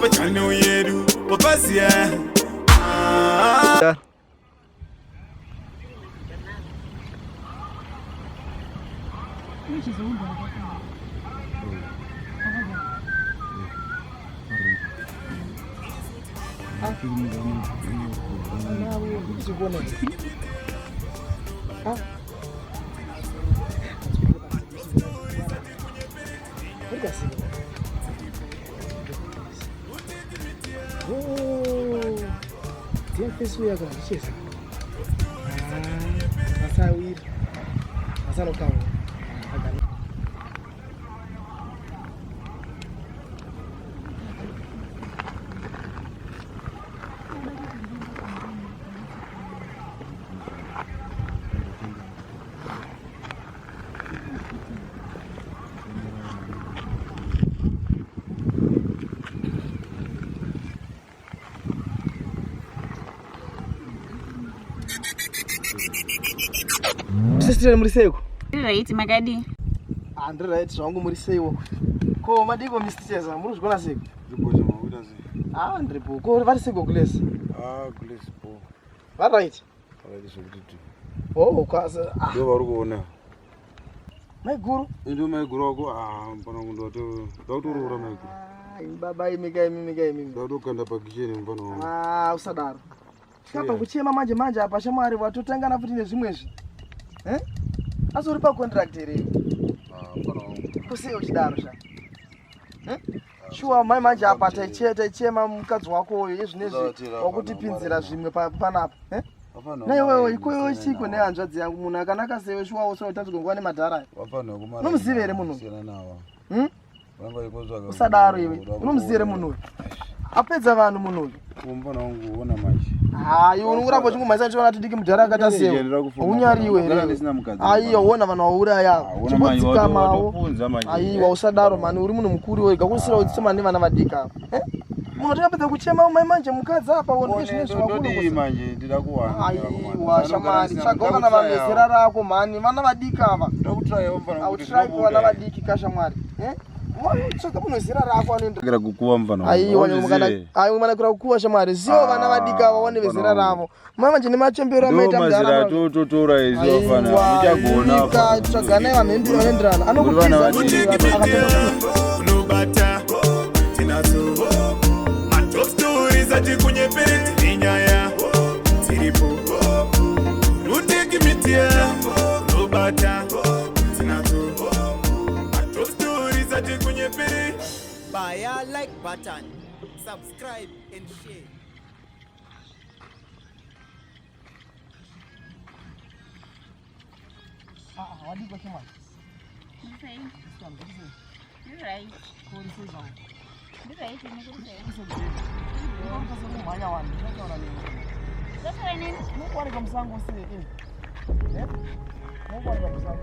Pachannel yedu wapaziya. Ah. Sister muri seiko? Right, makadii? Ah, ndiri right zvangu muri seiwo. Ko madiko Mr. Cheza, muri kuzvigona seiko? Ndiripo makuita sei? Ah, ndiripo. Ko vari seiko Glace? Ah, Glace po. Vari right? Vari zvekuti tu. Oh, kwaza. Ah. Ndo vari kuona. Maiguru? Ndo maiguru wako ah, mpana kundoto. Ndakutoroora maiguru. Ah, baba imi ka imi ka imi. Ndakutokanda pa kitchen mpana wangu. Ah, usadaro. Tikabva kuchema manje manje apa shamwari watotangana futi nezvimwe izvi. Eh? Asi uri pa contract here? Ah, mpana wangu. Kusei uchidaro sha. Eh? Shuwa mai manje apa taichema mukadzi wako uyo izvinezvi wakutipinzira zvimwe panapa. Eh? Naiwewe ikoyo chiko nehanzvadzi yangu munhu akanaka sewe shuwa usina kutanzwa nguva nemadhara aya. Unomuziva here munhu? Hmm? Usadaro iwe. Unomuziva here munhu uyu? Apedza vanhu munhu uyu. Hayi unokuramba uchingomhanyisa ndichiona tidiki mudhara akaita sewe. Unyariwe here? Aiwa uona vanhu vauraya. Chimbodzikamawo. Aiwa usadaro mani uri munhu mukuru wega kusira uchichema nevana vadiki ava. Eh? Munhu tingapedza kuchema mai manje mukadzi apa wona izvi nezvakudii manje ndida kuwana. Aiwa shamari tsvaga kana vanhu vezera rako mhani vana vadiki ava. Ndakutry vana vadiki kashamwari. Eh? Tsvaga munhu zera rako anoenda. Kukuwa mfana. Aiwa aiwa mwana kura kukuwa shamwari. Zivo vana vadiki ava wane vezera ravo. Mai manje nemachembero amaita mudhara. Ndo tototora izvi vafana. Muchagona. Tsvaganai vanhu vanoenderana. Anokutiza unobata tinadzo matop stories atikunyepere tine nyaya dziripo rutekimitia unobata tinadzo matop stories atikunyepere. Baya like button, subscribe and share. Ah, wadikwa shamwari. Mukuwanika musango sei? Eh? Mukuwanika musango.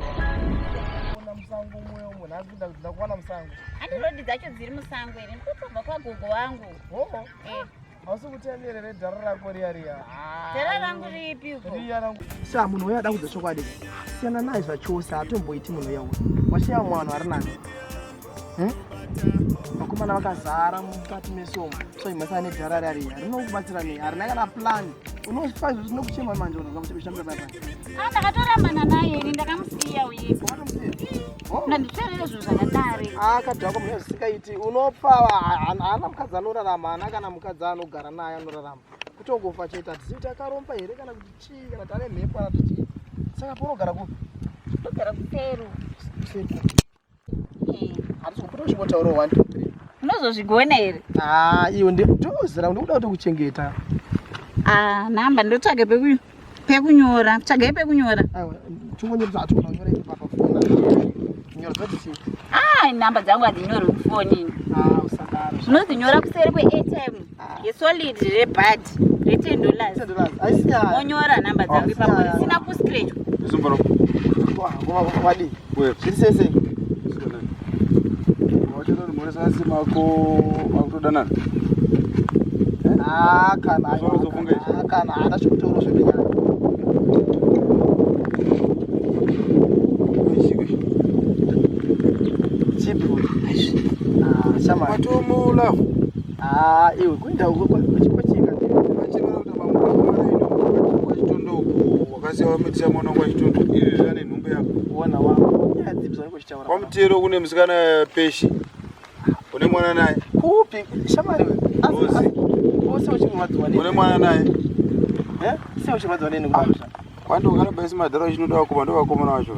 Ona musango mwe umo nhasi kuda kuda kuwana musango. Handi rodi dzacho dziri musango here? Ndikutobva kwagogo wangu. Oh. Eh. Hausi kutemerere dhara rako riya riya. Dhara rangu ripi uko? Riya rangu. Sha munhu uya ada kudza chokwadi. Siyana naye zvachose hatomboiti munhu uya uya. Washiya mwana ari nani. Eh? Vakomana vakazara mukati mesomo. So imhasa nedhara riya riya. Rinokubatsira nei? Harina kana plan. Unofa izvo zvinokuchema manje unoza kuchambira paya. Ah, ndakatorambana naye ini ndakamusiya uye. Wakamusiya? Oh. Ndanditsverere zvinhu zvakadari. Akadhakwa munhu zvisingaiti. Unofa haana mukadzi anorarama, haana kana mukadzi anogara naye anorarama. Kutongofa chete hatizivi kuti akaromba here kana kuti chii kana kuti ane mhepo kana kuti chii. Saka paunogara kupi? Ndogara kuseru. Kuseru. Eh. Hatisi kupota uchingotaurawo 1 2 3. Unozozvigona here? Ah, iwe ndozera ndikuda kuti kuchengeta. Ah, namba ndotsvage pekunyora. Tsvagai pekunyora. Aiwa, chingonyora hatigona kunyora ipapo pafoni. Nyora dzati chii? Ah, namba dzangu hadzinyorwi kufoni. Ah, usadaro. Unodzinyora kuseri kweAirtime yesolid rebud re10 dollars. $10. Haisi nyaya. Monyora namba dzangu ipapo Haisi nyaya. risina kuscratch. Zumbaro. Wadii? Wewe. Zviri sei sei? Wachatorimhoresa mako akutodanana. Ah, kana Uzofunga izvi? ah, kana haana chekutaura zvenenyaya. Chipi futi? Ah, shamwari. Matomo love. Ah, Ah, iwe kuenda kwachika. Wakasiya wamitisa mwana wangu achitondo izvi zvane nhumbu yako. Ona wako. Nyaya dzipi zvaunenge uchitaura? Kwamutero kune musikana peshi. Une mwana naye. Kupi? Shamwari we. Rose. Ose uchirwadziwa nini? Une mwana naye. Eh? Sei uchirwadziwa nini kudaro? Kwandi wakaramba isi madhara uchinoda vakoma ndo vakomana vacho.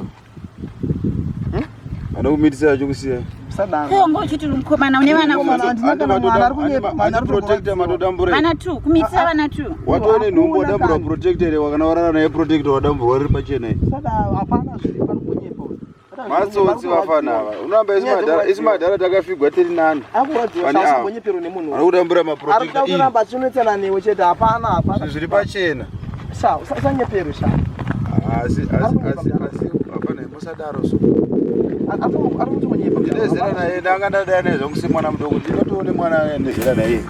Vanokumitisa vachokusiya. Usadaro. Ko ngo uchiti uri mukomana une vana Mukomana, futi. handina kana mwana ari kunyepa, mwana ari Protector kutorwadziwa. matodambura. Vana 2, kumitisa vana 2. Watove nenhumbu Hakuna wadambura kana. protector here wakana warara naye protector wadamburwa riri pachena iyi. Usadaro, hapana zviri pari kunyepa. Matsotsi vafana ava. Unoramba isi madhara isi madhara takafigwa tiri nani. Akurwadziwa Vane ava. usambonyepero nemunhu. Vanokudambura Ari kuda maprotector iyi. kuramba achinetsana newe chete, hapana hapana. Zviri pachena. Sha, usanyepero sha. Asi asi asi asi hapana musadaro so. Ari kutonyepa. Ndine zera naye ndanga ndadaya naye zvangu semwana mudoko ndinotoone mwana nezera naye.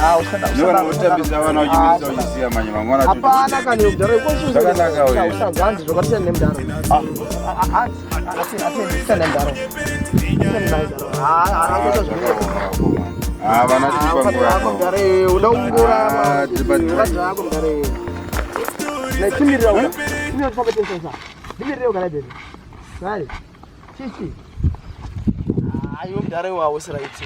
Ah, usada Ndovana kutambisa vana uchimitisa uchisiya manje mangwana. Hapana kana mudhara Zvakanaka uyu. usanzanzi zvakatiyana nemudhara. Atiyana nemudhara. Ah vana tiri panguva yako. Uda kungora Ah, tiri pa- yako mudhara. Chimirira uka. Chimirira tifambe tese. Ndimirire uka naibebe. Hai. Chichi. Ah, iwe mudhara iwawo usiraiti.